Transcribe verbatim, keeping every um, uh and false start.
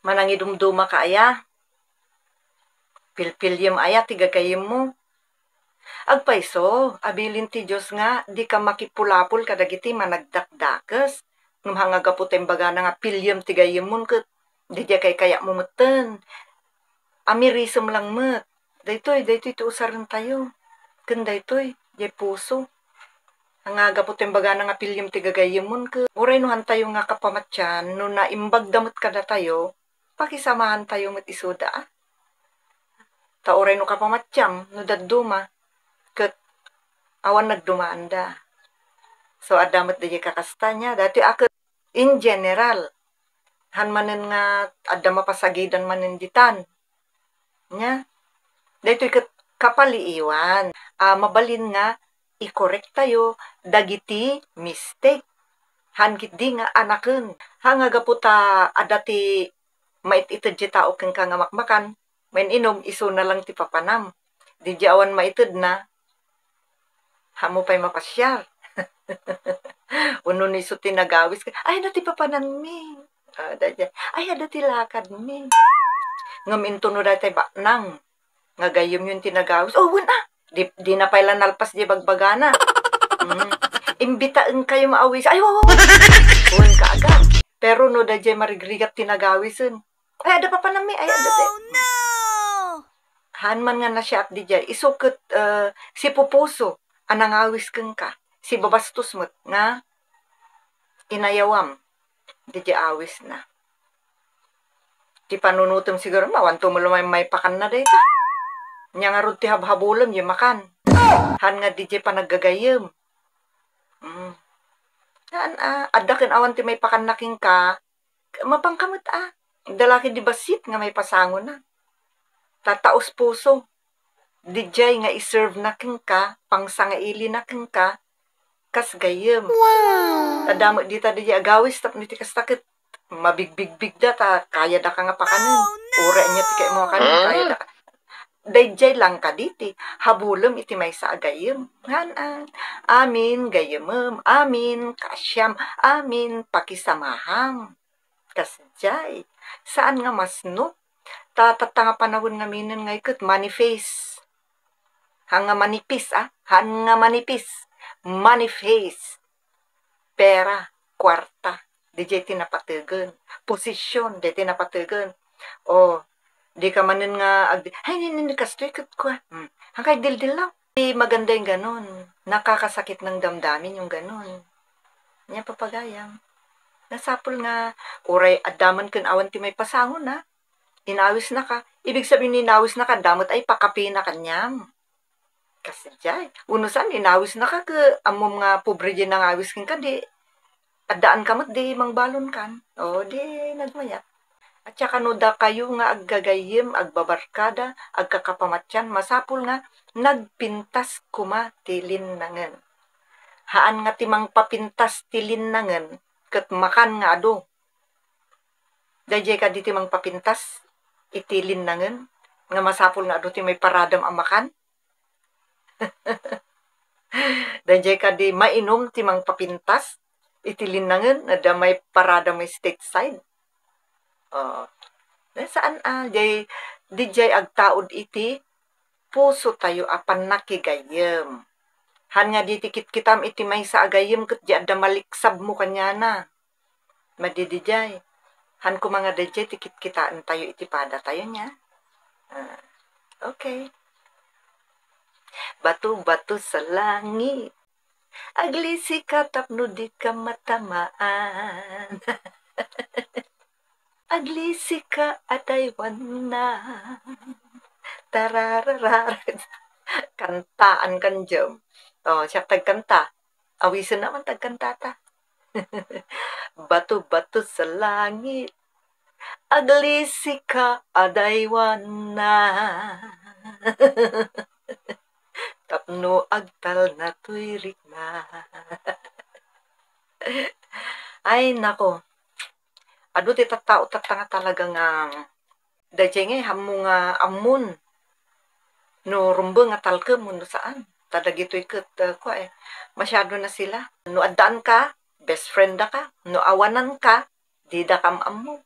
Manangidumduma ka aya? Pilpiliem aya ti gagayyemmo? Agpayso, abilin ti Dios nga dika makipulapol kadagiti managdakdakes. Ngem ha nga gapu ta imbagana nga piliem ti gayyemmon ket didiay kaykayatmo metten. Amirisem lang met. Daytoy, daytoy ti usarentayo. Ken daytoy, diay puso. Nga gapu ta imbagana nga piliem ti gagayyemon ket uray no hantayo nga kapamatian, no naimbagda met kadatayo, pakisamahantayo met isuda, a. Ta uray no kapamatiam, no dadduma, ket awan nagdumaanda. So, adda met diay kakasta nia. Daytoy a ket in general, han manen nga adda mapasagidan manen ditan. Nia, daytoy ket kapaliiwan a mabalin nga i-correct tayo dagiti mistake. Han ketdi nga anaken. Ha nga gapu ta adda ti maited-ited ti tao kenka nga makmakan, main-inom, isuna lang ti papanam. Didiay awan maitedna, haanmo pay mapasiar. Wenno no isu ti nagawis, "Ay, adda ti papanammi." Ah, daydiay, "Ay, adda ti lakadmi." Ngem intono daytay baknang nga gayyemyo ti nagawis. Oh, wen, ah. Di, dina pay la nalpas diay bagbagana. Mm. Imbitaenkayo nga awis. Ay, wa, wa, wa. Wen ka agam. Pero no daydiay marigrigat ti nagawisen, "Ay, adda papanammi, ay, adda ti." Oh, no! Haan man nga nasiak didiay. Isu ket, eh, sipupuso a nangawis kenka. Sibabastos met nga inayawam didiay awisna. Ti panunotem siguro, awanto met la maipakanna dayta. Nia ngarud ti habhabulem, diay makan. Haan nga didiay panaggagayyem. Mm. Haan, ah, adda ken awan ti maipakanna kenka, mapanka met, a. Adda la ketdi bassit nga maipasangona. Ta taos puso. Didiay nga i-serve na kenka, pangsangailina kenka, kas gayyem. Wow! Adda met dita didiay agawis tapno iti kasta ket mabigbigbigda ta kayadaka nga pakanen. Oh, no! Uray ania ti kayatmo nga kanen, kayadaka. Daydiay lang kaditi, habulem iti maysa a gayyem. Haan, a. Amin, gayyemem. Amin, kaasiam. Amin, pakisamaham. Kasdiay. Saan nga masnop. Ta, tatta nga panawen ngaminen nga iket, manifest. Haan nga manipis, a. Haan nga manipis. Manifest. Pera, kuarta. Didiay ti napategen. Posisyon, didiay ti napategen. O, dika manen nga agdi-, "Ay, ni, ni, ni, kastoy ket kua." Hmm. Haan ka agdildillaw. Di maganda yung ganon. Nakakasakit ng damdamin yung ganon. Nia, papagayam. Nasapul nga, uray adda man ken awan ti maipasangona. Inawisnaka. Ibig sabihin, inawisnaka, adda met ay pakapina kaniam. Kasdiay. Wenno saan, inawisnaka, ket ammom nga pobre diay nangawis kenka, di addaanka met di mangbalonkan. O, di nagmayat. At saka no dakayo nga aggagayyem, agbabarkada, agkakapamatian, masapul nga nagpintas koma ti linnangen. Haan nga ti mangpapintas ti linnangen ket makan nga adu. Daydiay kadi ti mangpapintas iti linnangen nga masapul nga adu ti maiparadam a makan? Daydiay kadi mainum ti mangpapintas iti linnangen, adda maiparadam stateside? O, saan a, diay, didiay agtaud iti pusotayo a pannakigayyem. Haan nga di ti kitkitam iti maysa a gayyem ket di adda maliksabmo kaniana. Madi didiay. Haan koma nga daydiay ti kitkitaentayo iti padatayo nia. A, okay. Bato-bato sa langit. Aglisika tapno dika matamaan. Aglisika a daywanna. Tarararar. Kantaan kan jam. O, siak tagkanta. Awisen naman tagkantata. Bato-bato sa langit. Aglisika a daywanna. Tapno agtalna toy rikna. Ay, nako. Adu ti tattao tatta nga talaga nga, daydiay nga, hammo nga ammon no rumbeng nga talkem wenno saan. Ta dagitoy ket, eh, kua, eh, masyado na sila. No addaanka, best friend daka. No awananka, didaka am-ammo.